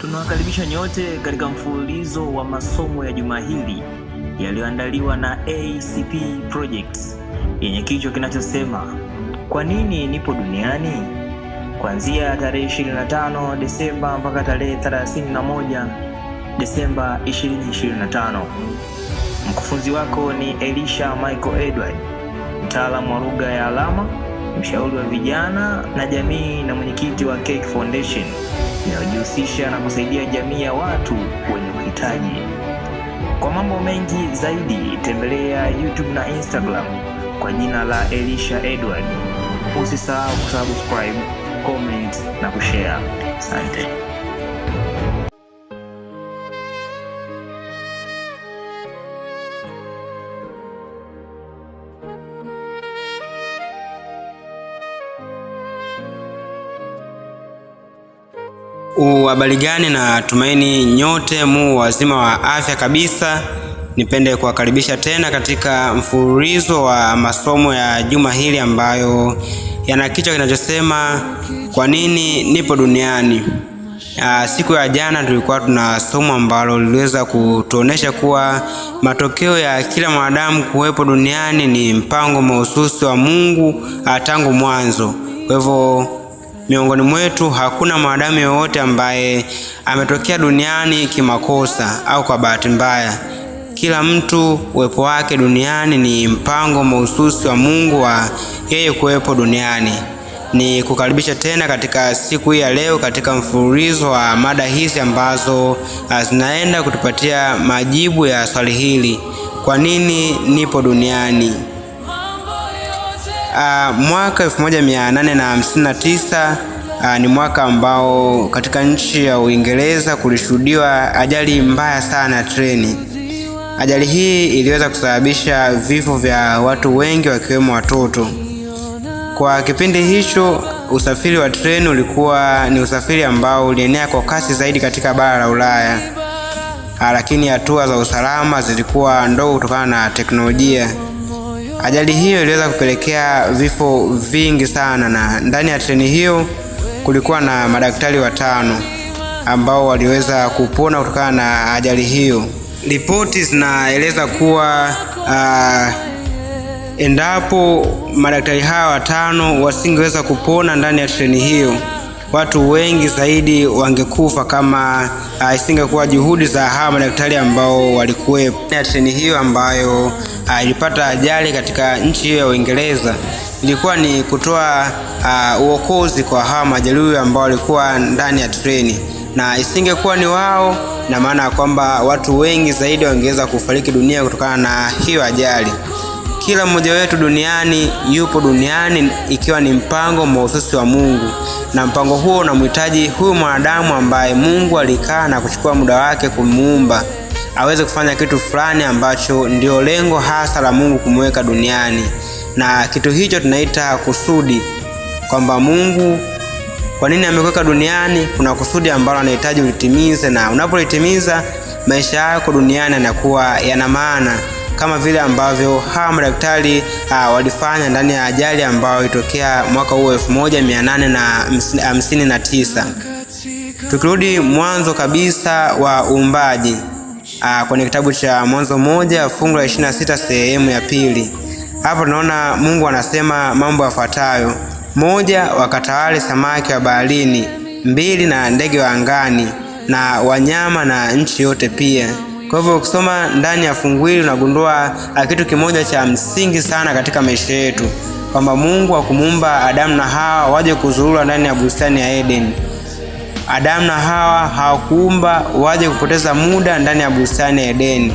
Tunawakaribisha nyote katika mfululizo wa masomo ya juma hili yaliyoandaliwa na ACP Projects yenye kichwa kinachosema kwa nini nipo duniani, kuanzia tarehe 25 Desemba mpaka tarehe 31 Desemba 2025. Mkufunzi wako ni Elisha Michael Edward, mtaalamu wa lugha ya alama, mshauri wa vijana na jamii na mwenyekiti wa Cake Foundation inayojihusisha na kusaidia jamii ya watu wenye uhitaji. Kwa mambo mengi zaidi tembelea YouTube na Instagram kwa jina la Elisha Edward. Usisahau kusubscribe, comment na kushare. Asante. Habari gani? Na tumaini nyote mu wazima wa afya kabisa. Nipende kuwakaribisha tena katika mfululizo wa masomo ya juma hili ambayo yana kichwa kinachosema kwa nini nipo duniani. Siku ya jana tulikuwa tuna somo ambalo liliweza kutuonesha kuwa matokeo ya kila mwanadamu kuwepo duniani ni mpango mahususi wa Mungu tangu mwanzo. Kwa hivyo miongoni mwetu hakuna mwanadamu yoyote ambaye ametokea duniani kimakosa au kwa bahati mbaya. Kila mtu uwepo wake duniani ni mpango mahususi wa Mungu wa yeye kuwepo duniani. Ni kukaribisha tena katika siku hii ya leo katika mfululizo wa mada hizi ambazo zinaenda kutupatia majibu ya swali hili: kwa nini nipo duniani? Mwaka 1859 ni mwaka ambao katika nchi ya Uingereza kulishuhudiwa ajali mbaya sana ya treni. Ajali hii iliweza kusababisha vifo vya watu wengi wakiwemo watoto. Kwa kipindi hicho, usafiri wa treni ulikuwa ni usafiri ambao ulienea kwa kasi zaidi katika bara la Ulaya, lakini hatua za usalama zilikuwa ndogo kutokana na teknolojia. Ajali hiyo iliweza kupelekea vifo vingi sana, na ndani ya treni hiyo kulikuwa na madaktari watano ambao waliweza kupona kutokana na ajali hiyo. Ripoti zinaeleza kuwa endapo madaktari hawa watano wasingeweza kupona ndani ya treni hiyo, watu wengi zaidi wangekufa kama isingekuwa juhudi za hawa madaktari ambao walikuwepo. Ya treni hiyo ambayo ilipata ajali katika nchi hiyo ya Uingereza ilikuwa ni kutoa uokozi kwa hawa majeruhi ambao walikuwa ndani ya treni, na isingekuwa ni wao, na maana ya kwamba watu wengi zaidi wangeweza kufariki dunia kutokana na hiyo ajali. Kila mmoja wetu duniani yupo duniani ikiwa ni mpango mahususi wa Mungu, na mpango huo unamhitaji huyu mwanadamu ambaye Mungu alikaa na kuchukua muda wake kumuumba aweze kufanya kitu fulani ambacho ndio lengo hasa la Mungu kumweka duniani, na kitu hicho tunaita kusudi, kwamba Mungu kwa nini amekuweka duniani? Kuna kusudi ambalo anahitaji ulitimize, na unapolitimiza maisha yako duniani yanakuwa yana maana, kama vile ambavyo hawa madaktari walifanya ndani ya ajali ambayo ilitokea mwaka huo 1859. Tukirudi mwanzo kabisa wa uumbaji kwenye kitabu cha Mwanzo 1 fungu la 26 sehemu ya pili, hapo tunaona Mungu anasema mambo yafuatayo: moja, wakatawale samaki wa baharini; mbili, na ndege wa angani na wanyama na nchi yote pia. Kwa hivyo ukisoma ndani ya fungu hili unagundua kitu kimoja cha msingi sana katika maisha yetu, kwamba Mungu hakumuumba Adamu na Hawa waje kuzurura ndani ya bustani ya Eden. Adamu na Hawa hawakuumba waje kupoteza muda ndani ya bustani ya Edeni.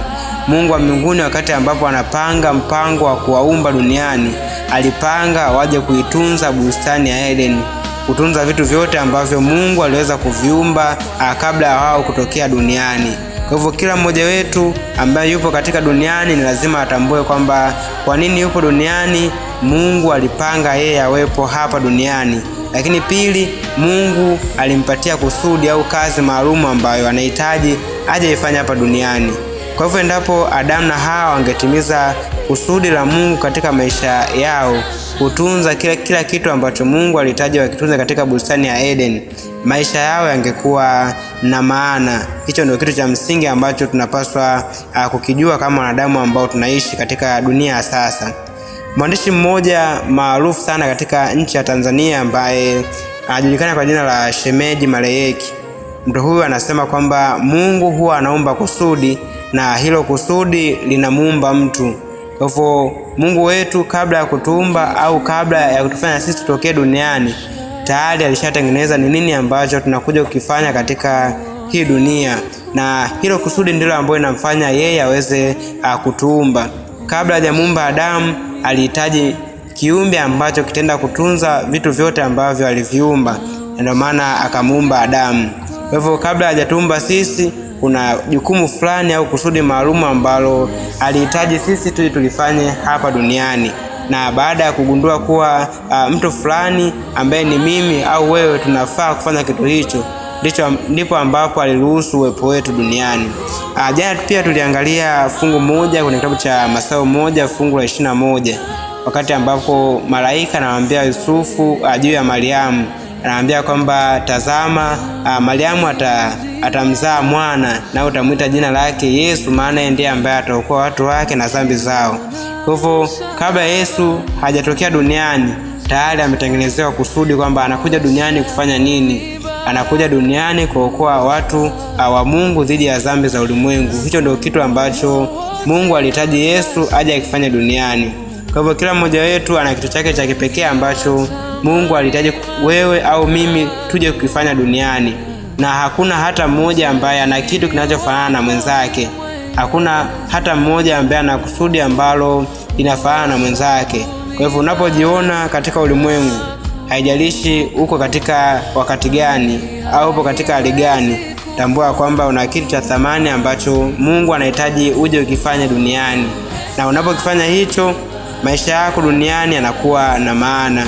Mungu wa mbinguni, wakati ambapo anapanga mpango wa kuwaumba duniani, alipanga waje kuitunza bustani ya Edeni, kutunza vitu vyote ambavyo Mungu aliweza kuviumba kabla ya wao kutokea duniani. Kwa hivyo kila mmoja wetu ambaye yupo katika duniani ni lazima atambue kwamba kwa nini yupo duniani. Mungu alipanga yeye awepo hapa duniani. Lakini pili, Mungu alimpatia kusudi au kazi maalumu ambayo anahitaji aje ifanye hapa duniani. Kwa hivyo endapo Adamu na Hawa wangetimiza kusudi la Mungu katika maisha yao, kutunza kila kitu ambacho Mungu alihitaji wakitunza katika bustani ya Eden, maisha yao yangekuwa na maana. Hicho ndio kitu cha msingi ambacho tunapaswa kukijua kama wanadamu ambao tunaishi katika dunia ya sasa. Mwandishi mmoja maarufu sana katika nchi ya Tanzania ambaye anajulikana kwa jina la Shemeji Maleyeki, mtu huyu anasema kwamba Mungu huwa anaumba kusudi na hilo kusudi linamuumba mtu. Kwa hivyo Mungu wetu kabla ya kutuumba au kabla ya kutufanya sisi tutokee duniani, tayari alishatengeneza ni nini ambacho tunakuja kukifanya katika hii dunia, na hilo kusudi ndilo ambalo inamfanya yeye aweze kutuumba. Kabla hajamuumba Adamu, alihitaji kiumbe ambacho kitenda kutunza vitu vyote ambavyo aliviumba, ndio maana akamuumba Adamu. Kwa hivyo kabla hajatuumba sisi, kuna jukumu fulani au kusudi maalumu ambalo alihitaji sisi tuje tulifanye hapa duniani, na baada ya kugundua kuwa mtu fulani ambaye ni mimi au wewe tunafaa kufanya kitu hicho, ndipo ambapo aliruhusu uwepo wetu duniani. Jana pia tuliangalia fungu moja kwenye kitabu cha Mathayo 1 fungu la 21, wakati ambapo malaika anamwambia Yusufu juu ya Mariamu, anaambia kwamba tazama, Mariamu atamzaa mwana na utamwita jina lake Yesu, maana yeye ndiye ambaye ataokoa watu wake na dhambi zao. Kwa hivyo kabla Yesu hajatokea duniani tayari ametengenezewa kusudi kwamba anakuja duniani kufanya nini. Anakuja duniani kuokoa watu wa Mungu dhidi ya dhambi za ulimwengu. Hicho ndio kitu ambacho Mungu alihitaji Yesu aje akifanya duniani. Kwa hivyo kila mmoja wetu ana kitu chake cha kipekee ambacho Mungu alihitaji wewe au mimi tuje kukifanya duniani, na hakuna hata mmoja ambaye ana kitu kinachofanana na mwenzake. Hakuna hata mmoja ambaye ana kusudi ambalo linafanana na mwenzake. Kwa hivyo unapojiona katika ulimwengu, haijalishi uko katika wakati gani au upo katika hali gani, tambua kwamba una kitu cha thamani ambacho Mungu anahitaji uje ukifanye duniani, na unapokifanya hicho, maisha yako duniani yanakuwa na maana.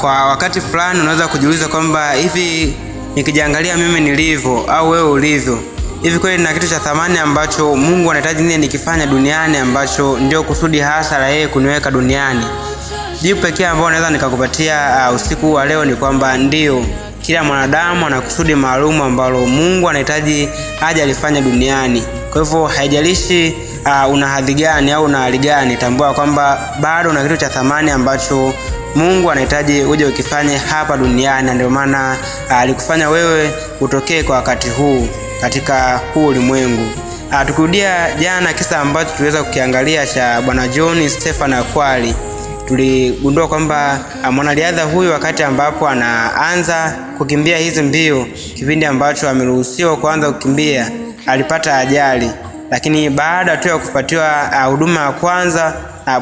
Kwa wakati fulani unaweza kujiuliza kwamba hivi nikijiangalia mimi nilivyo au wewe ulivyo, hivi kweli nina kitu cha thamani ambacho Mungu anahitaji nini nikifanya duniani ambacho ndio kusudi hasa la yeye kuniweka duniani? Jibu pekee ambalo naweza nikakupatia usiku wa leo ni kwamba ndio, kila mwanadamu ana kusudi maalum ambalo Mungu anahitaji aje alifanye duniani. Kwa hivyo haijalishi una hadhi gani au una hali gani, tambua kwamba bado una kitu cha thamani ambacho Mungu anahitaji uje ukifanye hapa duniani, na ndio maana alikufanya wewe utokee kwa wakati huu katika huu ulimwengu. Tukirudia jana kisa ambacho tuliweza kukiangalia cha Bwana John Stephen Akwari, tuligundua kwamba mwanariadha huyu wakati ambapo anaanza kukimbia hizi mbio, kipindi ambacho ameruhusiwa kuanza kukimbia, alipata ajali, lakini baada tu ya kupatiwa huduma ya kwanza,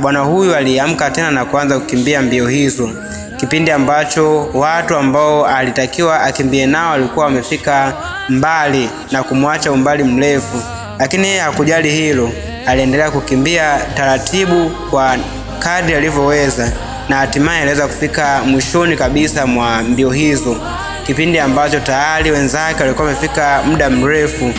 bwana huyu aliamka tena na kuanza kukimbia mbio hizo, kipindi ambacho watu ambao alitakiwa akimbie nao walikuwa wamefika mbali na kumwacha umbali mrefu, lakini yeye hakujali hilo, aliendelea kukimbia taratibu kwa kadri alivyoweza na hatimaye aliweza kufika mwishoni kabisa mwa mbio hizo, kipindi ambacho tayari wenzake walikuwa wamefika muda mrefu.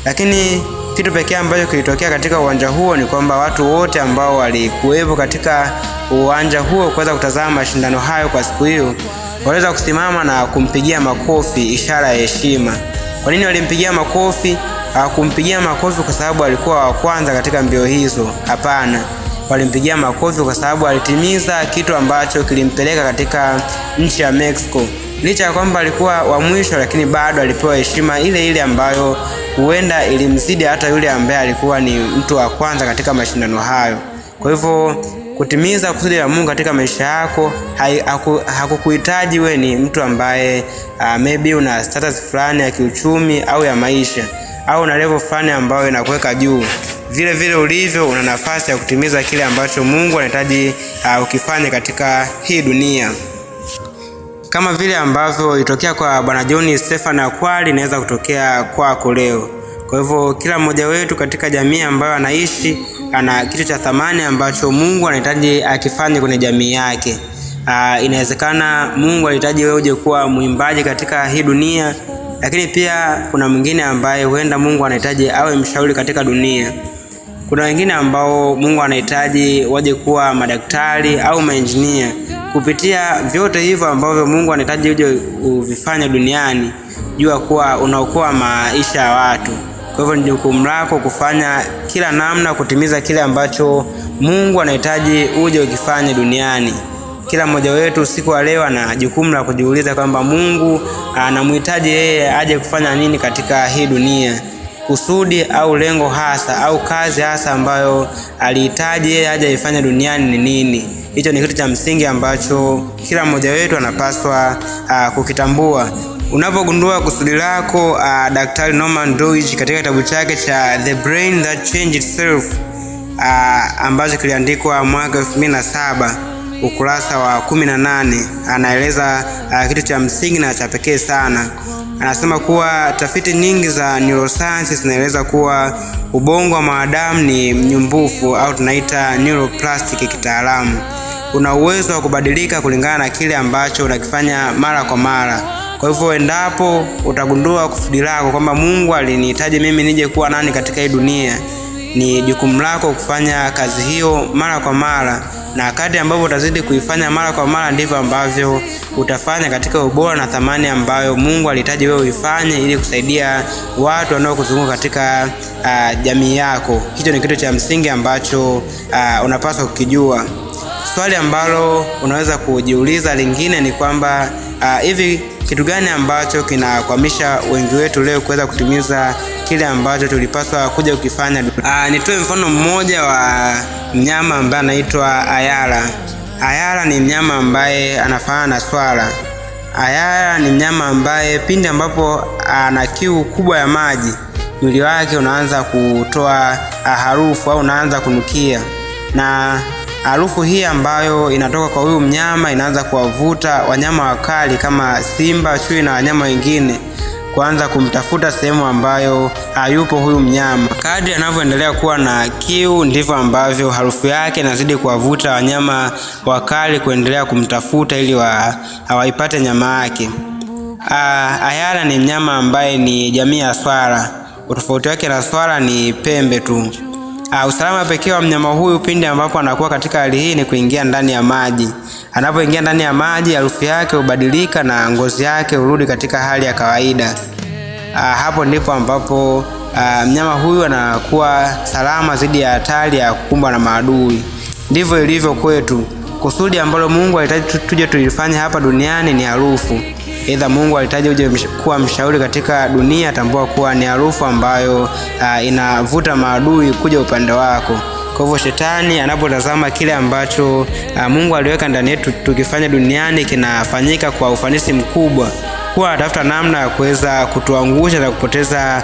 Lakini kitu pekee ambacho kilitokea katika uwanja huo ni kwamba watu wote ambao walikuwepo katika uwanja huo kuweza kutazama mashindano hayo kwa siku hiyo waliweza kusimama na kumpigia makofi, ishara ya heshima. Kwa nini walimpigia makofi? Hawakumpigia makofi kwa sababu alikuwa wa kwanza katika mbio hizo. Hapana, walimpigia makofi kwa sababu alitimiza kitu ambacho kilimpeleka katika nchi ya Mexico. Licha ya kwamba alikuwa wa mwisho, lakini bado alipewa heshima ile ile ambayo huenda ilimzidi hata yule ambaye alikuwa ni mtu wa kwanza katika mashindano hayo. Kwa hivyo kutimiza kusudi la Mungu katika maisha yako hakukuhitaji wewe ni mtu ambaye maybe una status fulani ya kiuchumi au ya maisha au una level fulani ambayo inakuweka juu. Vile vile ulivyo, una nafasi ya kutimiza kile ambacho Mungu anahitaji ukifanye katika hii dunia. Kama vile ambavyo ilitokea kwa Bwana John Stephen Akwari, inaweza kutokea kwako leo. Kwa hivyo kila mmoja wetu katika jamii ambayo anaishi ana kitu cha thamani ambacho Mungu anahitaji akifanye kwenye jamii yake. Inawezekana Mungu anahitaji wewe uje kuwa mwimbaji katika hii dunia, lakini pia kuna mwingine ambaye huenda Mungu anahitaji awe mshauri katika dunia. Kuna wengine ambao Mungu anahitaji waje kuwa madaktari au maenjinia. Kupitia vyote hivyo ambavyo Mungu anahitaji uje uvifanye duniani, jua kuwa unaokoa maisha ya watu. Kwa hivyo ni jukumu lako kufanya kila namna kutimiza kile ambacho Mungu anahitaji uje ukifanye duniani. Kila mmoja wetu usiku wa leo ana jukumu la kujiuliza kwamba Mungu anamhitaji yeye aje kufanya nini katika hii dunia, kusudi au lengo hasa au kazi hasa ambayo alihitaji yeye aje aifanye duniani ni nini? Hicho ni kitu cha msingi ambacho kila mmoja wetu anapaswa kukitambua. Unapogundua kusudi lako, Daktari Norman Doidge katika kitabu chake cha The Brain That Changed Itself ambacho kiliandikwa mwaka 2007 ukurasa wa 18 anaeleza kitu cha msingi na cha pekee sana. Anasema kuwa tafiti nyingi za neuroscience zinaeleza kuwa ubongo wa mwanadamu ni mnyumbufu au tunaita neuroplastic kitaalamu. Una uwezo wa kubadilika kulingana na kile ambacho unakifanya mara kwa mara. Kwa hivyo endapo utagundua kusudi lako kwamba Mungu alinihitaji mimi nije kuwa nani katika hii dunia, ni jukumu lako kufanya kazi hiyo mara kwa mara, na kadri ambavyo utazidi kuifanya mara kwa mara ndivyo ambavyo utafanya katika ubora na thamani ambayo Mungu alihitaji wewe uifanye ili kusaidia watu wanaokuzunguka katika jamii yako. Hicho ni kitu cha msingi ambacho unapaswa kukijua. Swali ambalo unaweza kujiuliza lingine ni kwamba hivi kitu gani ambacho kinakwamisha wengi wetu leo kuweza kutimiza kile ambacho tulipaswa kuja kukifanya? Nitoe mfano mmoja wa mnyama ambaye anaitwa ayala. Ayala ni mnyama ambaye anafanana na swala. Ayala ni mnyama ambaye pindi ambapo ana kiu kubwa ya maji, mwili wake unaanza kutoa harufu au unaanza kunukia, na harufu hii ambayo inatoka kwa huyu mnyama inaanza kuwavuta wanyama wakali kama simba, chui na wanyama wengine kuanza kumtafuta sehemu ambayo hayupo huyu mnyama. Kadri anavyoendelea kuwa na kiu, ndivyo ambavyo harufu yake inazidi kuwavuta wanyama wakali kuendelea kumtafuta ili waipate nyama yake. Ayala ni mnyama ambaye ni jamii ya swala. Utofauti wake na swala ni pembe tu. Usalama pekee wa mnyama huyu pindi ambapo anakuwa katika hali hii ni kuingia ndani ya maji. Anapoingia ndani ya maji, harufu yake hubadilika na ngozi yake hurudi katika hali ya kawaida. Hapo ndipo ambapo mnyama huyu anakuwa salama dhidi ya hatari ya kukumbwa na maadui. Ndivyo ilivyo kwetu. Kusudi ambalo Mungu alihitaji tuje tulifanye hapa duniani ni harufu. Aidha, Mungu alihitaji uje kuwa mshauri katika dunia, tambua kuwa ni harufu ambayo inavuta maadui kuja upande wako. Kwa hivyo shetani anapotazama kile ambacho Mungu aliweka ndani yetu tukifanya duniani kinafanyika kwa ufanisi mkubwa, huwa anatafuta namna ya kuweza kutuangusha na kupoteza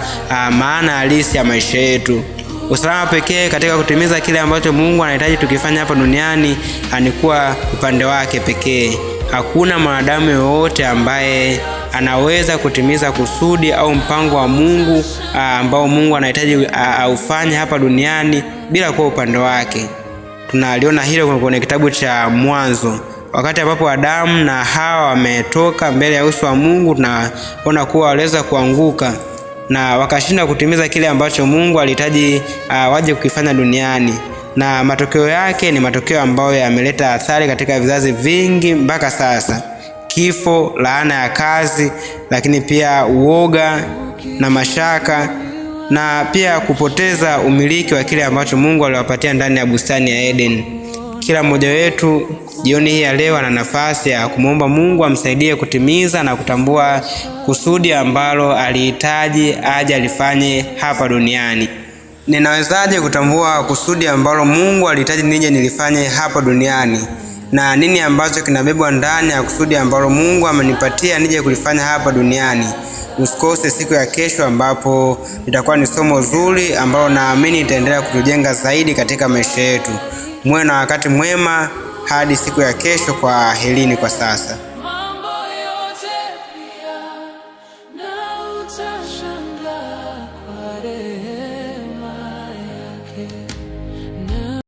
maana halisi ya maisha yetu. Usalama pekee katika kutimiza kile ambacho Mungu anahitaji tukifanya hapa duniani ni kuwa upande wake pekee. Hakuna mwanadamu yoyote ambaye anaweza kutimiza kusudi au mpango wa Mungu ambao Mungu anahitaji aufanye hapa duniani bila kuwa upande wake. Tunaliona hilo kwenye kitabu cha Mwanzo, wakati ambapo Adamu na Hawa wametoka mbele ya uso wa Mungu, tunaona kuwa waliweza kuanguka na wakashinda kutimiza kile ambacho Mungu alihitaji waje kukifanya duniani, na matokeo yake ni matokeo ambayo yameleta athari katika vizazi vingi mpaka sasa: kifo, laana ya kazi, lakini pia uoga na mashaka na pia kupoteza umiliki wa kile ambacho Mungu aliwapatia ndani ya bustani ya Eden. Kila mmoja wetu jioni hii ya leo ana nafasi ya kumwomba Mungu amsaidie kutimiza na kutambua kusudi ambalo alihitaji aje alifanye hapa duniani. Ninawezaje kutambua kusudi ambalo Mungu alihitaji nije nilifanye hapa duniani? Na nini ambacho kinabebwa ndani ya kusudi ambalo Mungu amenipatia nije kulifanya hapa duniani? Usikose siku ya kesho ambapo itakuwa ni somo zuri ambalo naamini itaendelea kutujenga zaidi katika maisha yetu. Muwe na wakati mwema hadi siku ya kesho. Kwa helini kwa sasa.